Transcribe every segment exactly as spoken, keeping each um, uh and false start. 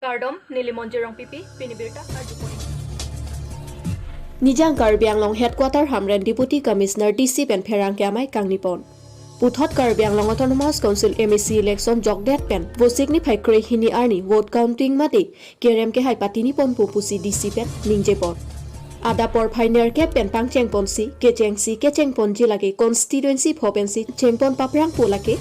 Kardom, neli Monjir Rongpipi, pini birta arjupon. Nijang Karbi Anglong Headquarter Hamren Deputy Commissioner D C pen pherangke amei kangnipon. Puthot Karbi Anglong Autonomous Council M A C election jokdet pen Vosik niphai krehini arni vote counting mate kerem kehai patiniponpo pusi D C pen ningjepon. Adap porphai nerkep pen pangchengponsi, kechengsi kechengponji lake constituency pho pensi chengpon paprangpo lake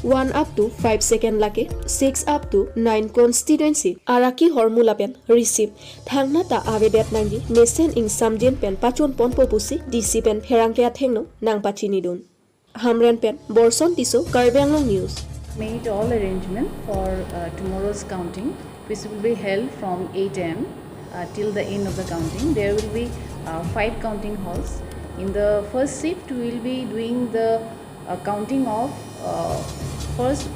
one up to five second lake six up to nine constituency araki hormu lapen receipt thangnat ta avedet nangji mesen ingsamjin pen pachunponpo pusi D C pen pherangke athengno nangpachinidun. Hamren pen Borson Tisso, Karbi Anglong News. Made all arrangement for uh, tomorrow's counting, which will be held from eight a m uh, till the end of the counting. There will be uh, five counting halls. In the first shift, we will be doing the uh, counting of uh, first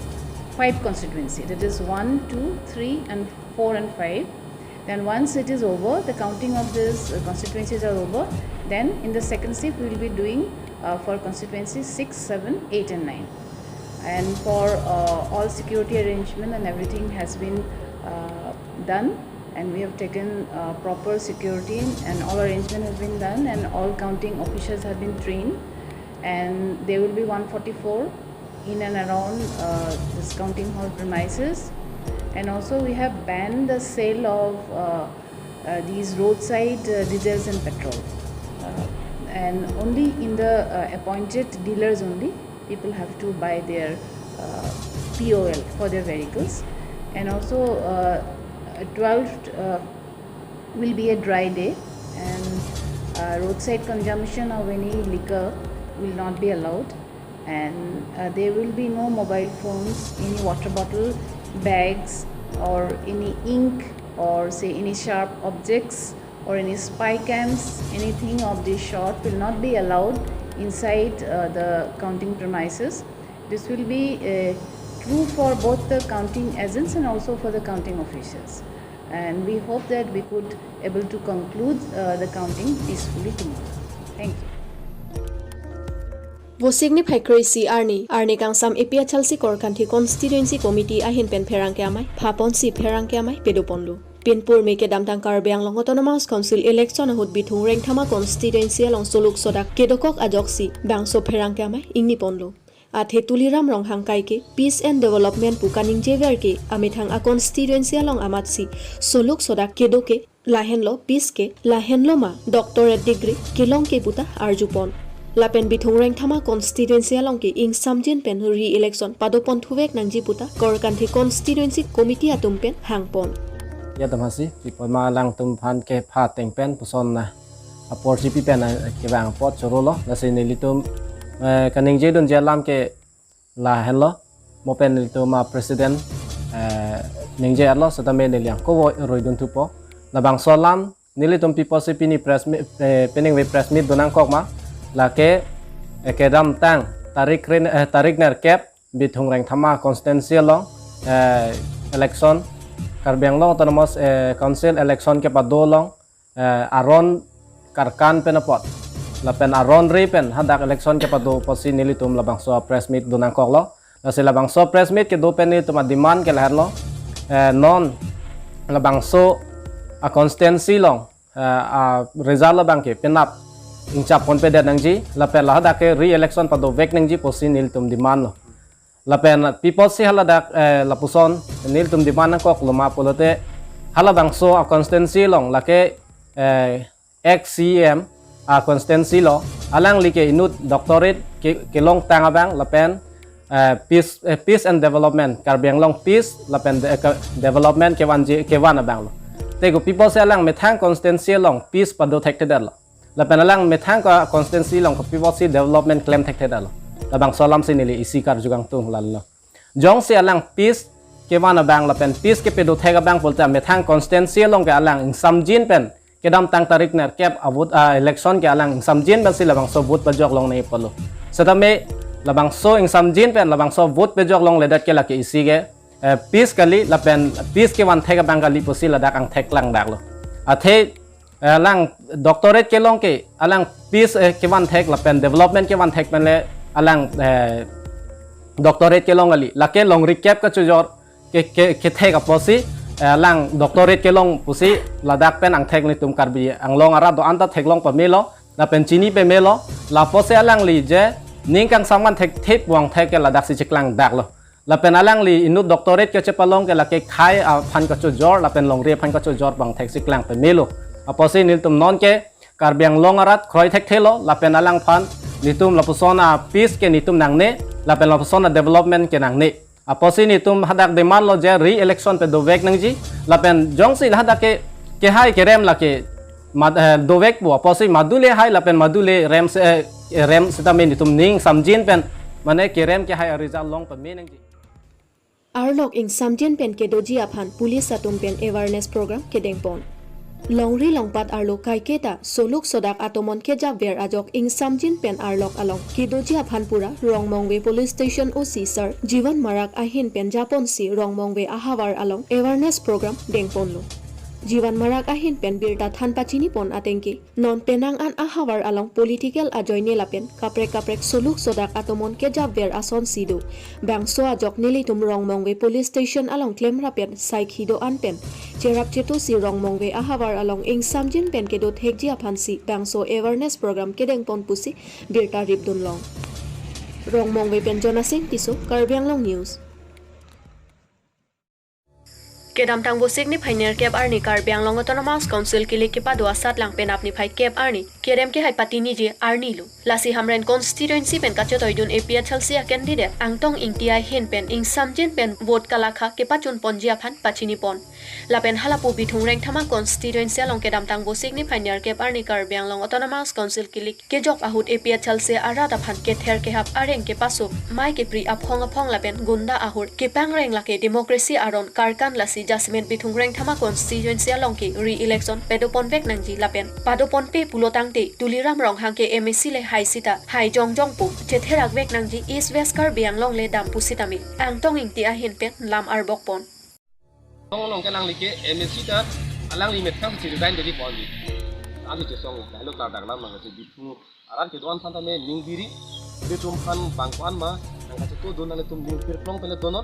five constituency, that is one, two, three, and four and five. Then once it is over, the counting of these uh, constituencies are over, then in the second shift we will be doing uh, for constituencies six, seven, eight, and nine. And for uh, all security arrangement and everything has been uh, done, and we have taken uh, proper security and all arrangement has been done and all counting officials have been trained, and there will be one forty-four in and around uh, this counting hall premises. And also we have banned the sale of uh, uh, these roadside uh, diesels and petrol. Uh, and only in the uh, appointed dealers only, people have to buy their uh, P O L for their vehicles. And also, uh, twelfth uh, will be a dry day, and uh, roadside consumption of any liquor will not be allowed. And uh, there will be no mobile phones, any water bottle, bags, or any ink, or say any sharp objects, or any spy cams, anything of this sort will not be allowed inside uh, the counting premises. This will be uh, true for both the counting agents and also for the counting officials. And we hope that we could able to conclude uh, the counting peacefully tomorrow. Thank you. Vosik niphai kresi arni, arni kangsam A P H L C Korkanthi Constituency Committee ahin pen pherangke amei phaponsi pherangke amei pedoponlo. Pinpur me kedamtang Karbi Anglong Autonomous Council election ahut Bithung Rengthama Constituency along soluk sodak kedokok ajoksi bangso pherangke amei ingniponlo. Athe Tuliram Ronghang kaike Peace and Development pu kaningjever ke amethang a constituency along amatsi soluk sodak kedo ke lahenlo, peace ke lahenlo ma, doctorate degree kelong ke puta arjupon. Lapen Bithung Rengthama constituency along ke ingsamjin pen re-election padoponthuvek nangji puta Korkanthi constituency committee atum pen hangpon. Ya damhasi, pipon ma alangtum aphan kepha ateng pen puson na apor si pipen na kevang apot chorolo, lasi nelitum eh, kaningjedunji alam ke lahenlo, mo pen nelitum a president eh, ningje-etlo, setame neli angko vo roidun thupo. Labangso alam nelitum pipo si pini press meet, eh, peningve press meet donangkok ma, lake eh, kedamtang tarik rin, eh, tarik nerkep Bithung Rengthama constituency along eh, election, Karbi Anglong Autonomous eh, Council election kepado along eh, aron karkan pen apot lapen aron re pen hadak election kepado apotsi nelitum labangso press meet donangkoklo. Lasi labangso press meet kedo pen nelitum a demand ke lahenlo, eh, non labangso a constituency along eh, a result abang ke penap ingchap ponpedet nangji lapen lahadak ke re-election padovek nangji pusi nelitum demand lo. Lapen pipo si haladak eh, lapuson nelitum demand nangkoklo ma pulote, halabangso a constituency along lake eh, ex C E M a constituency lo, alangli ke inut doctorate ke, kelongtang abang lapen eh, peace, eh, peace and development, Karbi Anglong peace lapen de, ke, development kevanji kevan abang lo. Te kopi pusi alang methang constituency along peace pado thekthedetlo. Lapen alang methang ko constituency along kopi pusi development klem thekthedetlo. Labangso alam si neli isi karju kangtung lalo. Jongsi alang peace kevan abang lapen peace kepedo thek abang pulote methang constituency along ke alang ingsamjin pen kedamtang tarik nerkep a vote a election ke alang ingsamjin pensi labangso vote pajok longnangji pulo. Setame labangso ingsamjin pen labangso vote pajok longledet ke lake isi ke eh, peace kali lapen peace kevan thek abang kali pusi ladak angthek langdaklo. Athe eh, alang doctorate kelong ke alang peace eh, kevan thek lapen development kevan thek pen le alang eh, doctorate kelong kali, lake longri kep kachojor ke, ke, kethek apotsi eh, alang doctorate kelong pusi ladak pen angthek nelitum Karbi Anglong arat do-an ta theklong pamelo, lapen chini pamelo, lapusi alangli je ning kangsam kan thekthe pu angthek ke ladak si cheklangdaklo. Lapen alangli inut doctorate kechepalong ke lake khei aphan kachojor, lapen longri aphan kachojor pu angthek si klang pamelo. Apotsi nelitum non ke Karbi Anglong arat kroi thekthelo, lapen alangphan nelitum lapuson a peace ke nelitum nangne, lapen lapuson a development ke nangne. Apotsi nelitum hadak demand lo je re-election padovek nangji, lapen jongsi hadak ke kehai kerem lake mad-, eh, dovekpo, apotsi madu le hai lapen madu le rem se, eh, rem setame nelitum ning samjin pen mane kerem kehai a-result long pame nangji. Arlok ingsamjin pen kedoji aphan police atum pen awareness program kedengpon. Longri longpat arlo kaiketa soluk sodak atomon kejapver ajok ingsamjin pen arlok along kedoji aphan pura Rongmongve Police Station O C Sir Jiwan Marak ahin pen japonsi Rongmongve ahavar along awareness program dengponlo. Jiwan Marak ahin pen birta than pachinipon atengke, non penang an ahavar along political ajoine lapen kaprek kaprek soluk sodak atomon kejapver asonsi do. Bangso ajok nelitum Rongmongve Police Station along klemrap pen saikhi do-an pen cherap chetosi Rongmongve ahavar along ingsamjin pen kedo thekji aphansi bangso awareness program kedengpon pusi birta ripdunlong. Rongmongve pen Jonasing Tisso, Karbi Anglong News. Kedamtang Vosik niphai nerkep arni Karbi Anglong Autonomous Council kilik kepado asatlang penap niphai kep arni kerem kehai patiniji arni lo. Lasi Hamren constituency pen kachetoidun A P H L C a candidate Angtong Ingti ahin pen ingsamjin pen vote kalakha kepachunponji aphan pachinipon. Lapen halapu Bithung Rengthama constituency along kedamtang Vosik niphai nerkep arni Karbi Anglong Autonomous Council kilik kejok ahut A P H L C arat aphan kether kehap areng kepasuk, mai kepri aphong aphong lapen gunda ahur kepangreng lake democracy aron karkan lasi jasemet Bithung Rengthama constituency along ke re-election padoponvek nangji lapen padoponpe pulotangte Tuliram Ronghang ke M A C le hai sita hai jongjong pu chetherakvek nangji East West Karbi Anglong le dam pusitame Angtong Ingti ahin pen lam arbokpon. Song along ke alangli ke M A C ta alangli methang si resign deli ponji. Alangli chesong lahelo klardak alam nang si Bithung arat kedo-an aphan tame ning biri, ilitum aphan bang ko-an ma nang kachetodun, nanglitum ning pirplong pen le donon.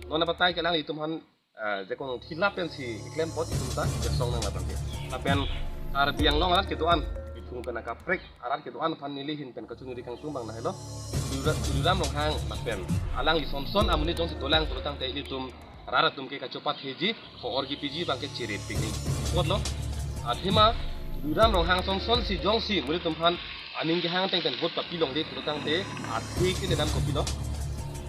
Non abatai ke alanglitum aphan, eh, jekong thilap pensi klempot itum ta chesong nang labang ke. Lapen Karbi Anglong arat kedo-an, Bithung pen akaprek arat kedo-an aphan neli ahin pen kachiningri kangtung abang lahelo. Tulira-, Tuliram Ronghang lapen alangli sonson amonit jongsi dolang pulotangte ilitum rat atum ke kachopatheji, ho-or kepiji abang ke chirip pini. Apotlo, athema Tuliram Ronghang sonsonsi jongsi monit atum aphan aning kehang ateng pen vote papilongde pulotangte, athe ke ledam kopilo.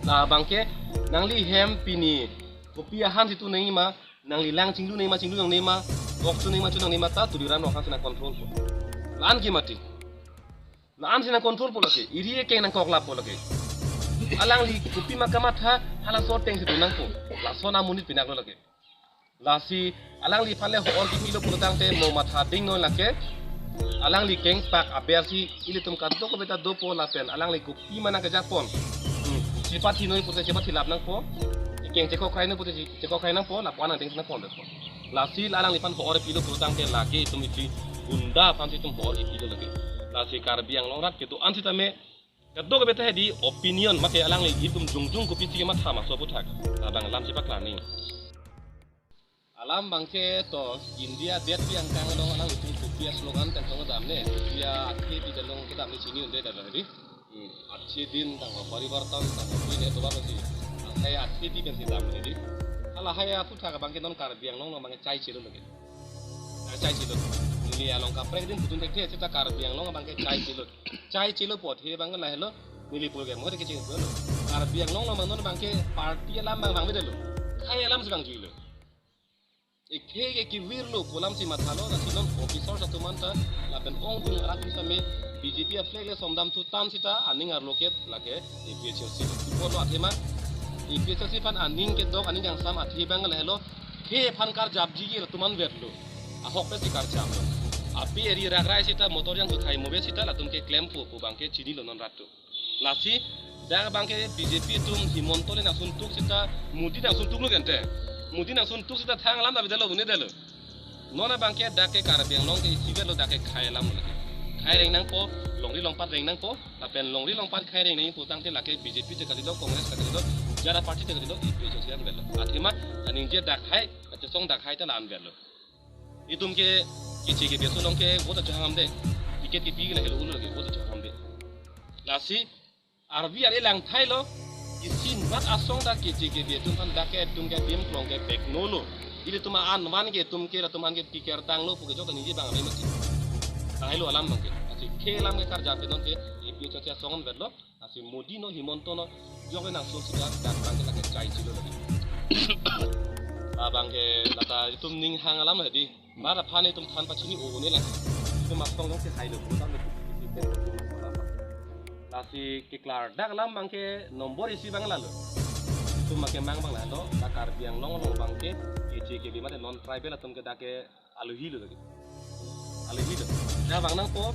Labang ke nangli hem pini kopi ahan si tu nangji ma, nangli lang chinglu nangji ma, chinglu nangne ma, kok chu nangji ma, chu nangne ma ta Tuliram Ronghang si nang controlpo. La-an ke mati. La-an si nang controlpo lake, iri ekeng nangkoklappo lake. Alangli kopi ma kamatha, halaso ateng si tu nangpo. Lason amonit pinaklo lake. Lasi alangliphan le ho-or kepilo pulotangte mo matha ding noi lake. Alangli kengpak aber si ilitum kadokave ta dopo lapen alangli kopi ma nang kejakpon. Hmm. Chepathi noi pulote chepathi lap nangpo. Keng chekokrai noi pulote che-, chekokrai nangpo, lapu-an angdeng nangpon depo. Lasi la alangliphan ho-or pilo pulotangte lake itum isi gunda aphan si itum ho-or kepilo lake. Lasi Karbi Anglong arat kedo-an sitame kadokave ta hedi opinion make alangli itum jongjong kopisi kematha ma so aputhak. Labang alam si paklang ni. Alam abang ke to India det pi angkang along alanglitum kopi a-slogan tentong damne, kopi a-athe pi tentong kedamne chini unde dada hedi. Hmm, achhe din tanglo parivartan tanglo pi ne to ba si. Lahai athe pi pensi damne hedi. Halahai aputhak abang ke non Karbi Anglong along abang ke chai chelo lake. Ah, chai chelo. Neli along kaprek din pudun thekthe seta Karbi Anglong abang ke chai chelo. Chai chelo apot he abang ke lahelo. Neli pul ke mo ke ching lo. Karbi Anglong along abang non abang ke party alam abang abang beda lo. Khei alam si abang juilo. Ekhei ke kevirlo pu alam si mathalo, lasi non officers atum anta lapen ongdung arat atum sitame B J P a-flag le somdam thutam sita aning arlo ke lake A P H L C. Apotlo athema A P H L C aphan aning kedok, aning kangsam athe abang lahelo, khei aphan karjapji ke latum anvetlo. Ahok pensi karjaplo. Api eri rakrai sita motor yang suthai mobe sita latum ke klempo pu abang ke chinilo non rat atum. Lasi dak abang ke B J P atum Himanta le nangsuntuk sita Modi nangsuntuklo kente. Modi nangsuntuk sita thang alam ta bidalo, bune dalo. Non abang ke dak ke Karbi Anglong ke isivetlo, dak ke khei alam lo lake. Khei reng nangpo, longri longpat reng nangpo, lapen longri longpat khei reng nangji pulotangte lake B J P te kalilo, Congress te kalilo, Jara party te kilo APHLC an velo. Athema aningje dak hai, kachesong dak hai ta la-an velo. Itum ke Keche Kebe aso along ke vote chehangdamde. Ticket kepi ke lahelo, ulo ke vote chehangdamde. Lasi arvi ari langthailo. Isinbak asong ta Keche Kebe atum aphan dak ke itum ke bim klong ke peknolo. Ilitum anvan ke itum ke latum an ke pikir tanglo pu ke jok ta ningje abang ave mati. Tanglo alam abang ke. Lasi ke alam ke karjap non ke APHLC asong an velo. Lasi Modi no, Himanta no, jok le nangso sida dak abang ke lake chai chilo lagi. Abang ke lata itum ning hang alam hedi. Mar aphan itum than pachini o ne lang. Itum asong jong si hailo, program le itum. Lasi keklardak alam abang ke nombor isi abang lalo. Itum abang ke mang abang lalo, la Karbi Anglong along abang ke Keche Kebe mate non tribal atum ke dak ke aluhi lo lagi. Aluhi lo. Dak abang nangpo,